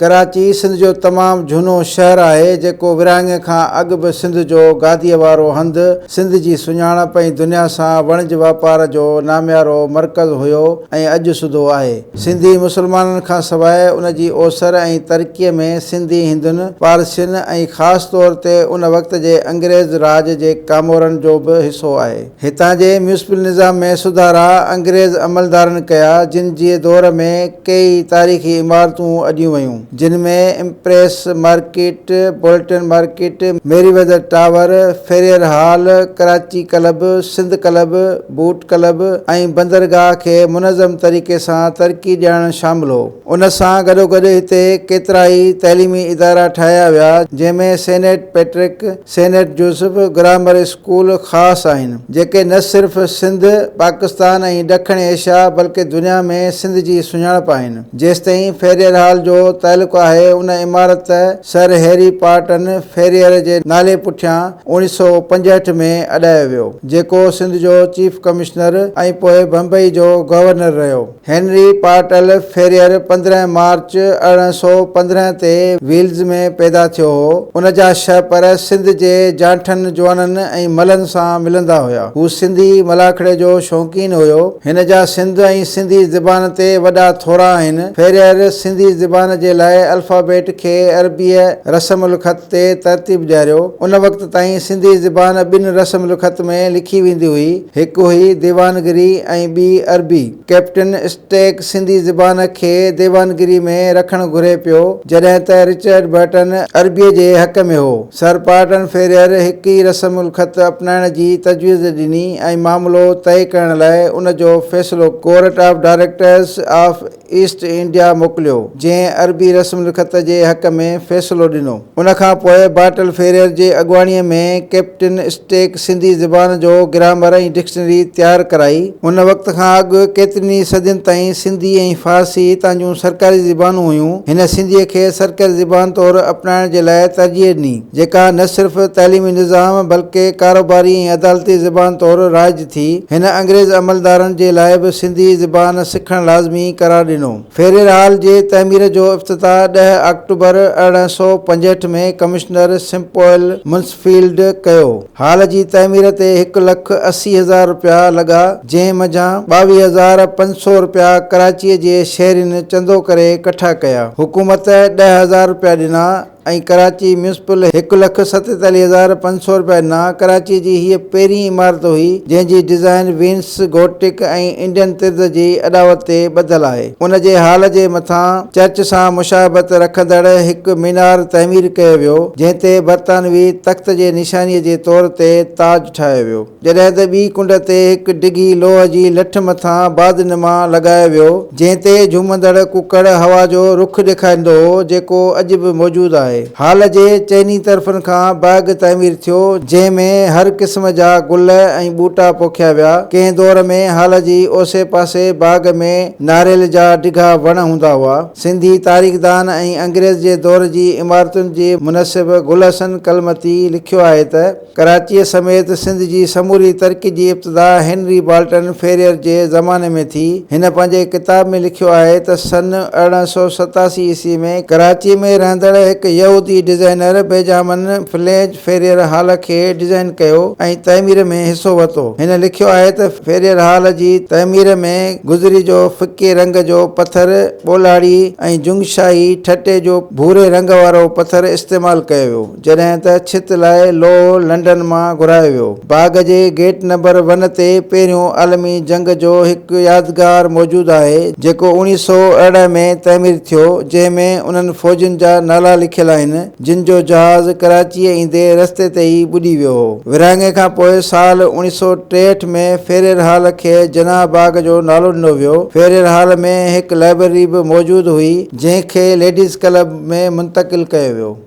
ڪراچي سنڌ جو تمام جهونو شهر آهي، جيڪو ورهاڱي کان اڳ به سنڌ جو گاديء وارو هنڌ، سنڌ جي سڃاڻپ ۽ دنيا سان وڻج واپار جو ناميارو مرڪز هيو ۽ اڄ سوڌو آهي. سنڌي مسلمانن کان سواء ان جي اوسر ۽ ترقيء ۾ سنڌي هندن، پارسين ۽ خاص طور تي ان وقت جي انگريز راڄ جي ڪامورن جو به حصو آهي. هتان جي ميونسپل نظام ۾ سڌارا انگريز عملدارن ڪيا، جن جي دور ۾ ڪيئي تاريخي عمارتون اڏيون ويون، جن ۾ Empress market, Bolton market, Merewether tower, Frere hall, Karachi club, Sindh club, boat club ۽ بندرگاهه کي منظم طريقي سان ترقي ڏيارڻ شامل هو. ان سان گڏوگڏ هتي ڪيترائي تعليمي ادارا ٺاهيا ويا، جنهن ۾ Saint Patrick, Saint Joseph grammar school خاص آهن، جيڪي نه صرف سنڌ، پاڪستان ۽ ڏکڻ ايشيا بلڪه دنيا ۾ سنڌ جي سڃاڻپ آهن. جيستائين فيريئر هال جو تعلق آهي، ان عمارت سر هيري پارٽن فيريئر جي نالي پٺيان 1965 ۾ اڏايو ويو، جيڪو سنڌ جو چيف ڪمشنر ۽ پوء بمبئي جو گورنر رهيو. هينري پارٽل فيريئر 15 مارچ 1815 تي ويلز ۾ پيدا ٿيو هو. ان جا شهپر سنڌ جي جانٺن جوانن ۽ ملن سان ملندا هيا. هو سنڌي ملاکڙي جو شوقين هيو. هن جا سنڌ ۽ سنڌي زبان تي وڏا ٿورا آهن. فيريئر سنڌي زبان جي لاء الفابيٽ کي عربيء رسم الخط تي ترتيب ڏياريو. ان وقت تائين سنڌي زبان ٻن رسم الخط ۾ لکي ويندي هئي. هڪ هئي ديوانگري ۽ ٻي عربي. ڪئپٽن اسٽيڪ سنڌي زبان کي ديوانگري ۾ رکڻ گهري پيو، جڏهن ته رچرڊ برٽن عربيء جي حق ۾ هو. سر پارٽن فيريئر هڪ ئي رسم الخط اپنائڻ جي تجويز ڏني ۽ معاملو طئي ڪرڻ لاء ان جو فيصلو court of directors of East India موڪليو، جنهن عربي رسم الخط جي حق ۾ فيصلو ڏنو. ان کان پوء بارٽل فيريئر جي اڳواڻيء ۾ ڪئپٽن اسٽيڪ سنڌي زبان جو گرامر ۽ ڊڪشنري تيار ڪرائي. ان وقت کان اڳ ڪيترين ئي صدين تائين سنڌي ۽ فارسي هتان جون سرڪاري زبانون هيون. هن سنڌيء کي سرڪاري زبان طور اپنائڻ جي لاء ترجيح ڏني، جيڪا نه صرف تعليمي نظام بلڪه ڪاروباري ۽ عدالتي زبان طور رائج ٿي. هن انگريز عملدارن جي لاء به سنڌي زبان سکڻ لازمي قرار ڏنو. فيرير هال جي تعمير جو افتتاح 10 آڪٽوبر 1865 ۾ ڪمشنر سمپوئل منسفيلڊ ڪيو. هال جي تعمير تي 1,80,000 رپيا لڳا، جنهن منجهان 22,500 رپيا ڪراچيء جي شهرين چندو ڪري ڪٺا ڪيا. حڪومت 10,000 رپيا ڏنا. ۽ ڪراچي ميونسپل 1,47,500 رپيا ڏنا. ڪراچيء جي هيء پهرين عمارت هئي، جنهن جي ڊزائين وينس گوٽڪ ۽ انڊين طرز جي اڏاوت تي ٻڌل آهي. ان جي هال جي مٿان چرچ سان مشابهت رکندڙ هڪ مينار تعمير ڪيو ويو، جنهن تي برطانوي تخت جي نشانيء جي طور تي تاج ٺاهيو ويو. جڏهن ته ٻي ڪنڊ تي هڪ ڊگهي لوهه جي لٺ مٿان باد نما لڳايو ويو، جنهن تي جهومندڙ ڪڪڙ هوا جو رخ ڏيکاريندو هو، جيڪو اڄ به موجود آهي. هال جي چئني طرفن کان باغ تعمير ٿيو، جنهن ۾ هر قسم جا گل ۽ ٻوٽا پوکيا ويا. ڪنهن دور ۾ هال جي اوسي پاسي باغ ۾ ناريل جا ڊگها وڻ هوندا هئا. سنڌي تاريخدان ۽ انگريز جي دور جي عمارتن جي منسب گل حسن ڪلمتي لکيو آهي ته. ڪراچيء سميت سنڌ جي سموري ترقي جي ابتدا هينري بالٽن فيريئر جي زماني ۾ ٿي. هن پنهنجي ڪتاب ۾ لکيو آهي ته سن 1887 عيسوي ۾ ڪراچيء ۾ رهندڙ هڪ يهودي ڊزائنر بيجامن فليج فيريئر هال کي ڊزائن ڪيو ۽ تعمير ۾ حصو ورتو. هن لکيو آهي ته فيريئر هال جي تعمير ۾ گذري جو ڦڪي رنگ جو پٿر، ٻولهاڙي ۽ جنگشاهي ٺٽي جو ڀوري رنگ وارو پٿر استعمال ڪيو ويو. جڏهن ته ڇت لاء لوهه لنڊن مان گهرايو ويو. باغ جي گيٽ نمبر ون تي پهريون عالمي جنگ جو هڪ يادگار موجود آهي، جيڪو 1918 ۾ تعمير ٿيو، جنهن ۾ انهن فوجين جا نالا لکيل آهن، جن جو جهاز ڪراچيء ايندي رستي تي ئي ٻڏي ويو هو. ورهاڱي کان پوء سال 1963 ۾ فيرير هال کي جناح باغ جو نالو ڏنو ويو. فيرير هال ۾ هڪ لائبرري به موجود هئي، جنهن کي ليڊيز ڪلب ۾ منتقل ڪيو ويو.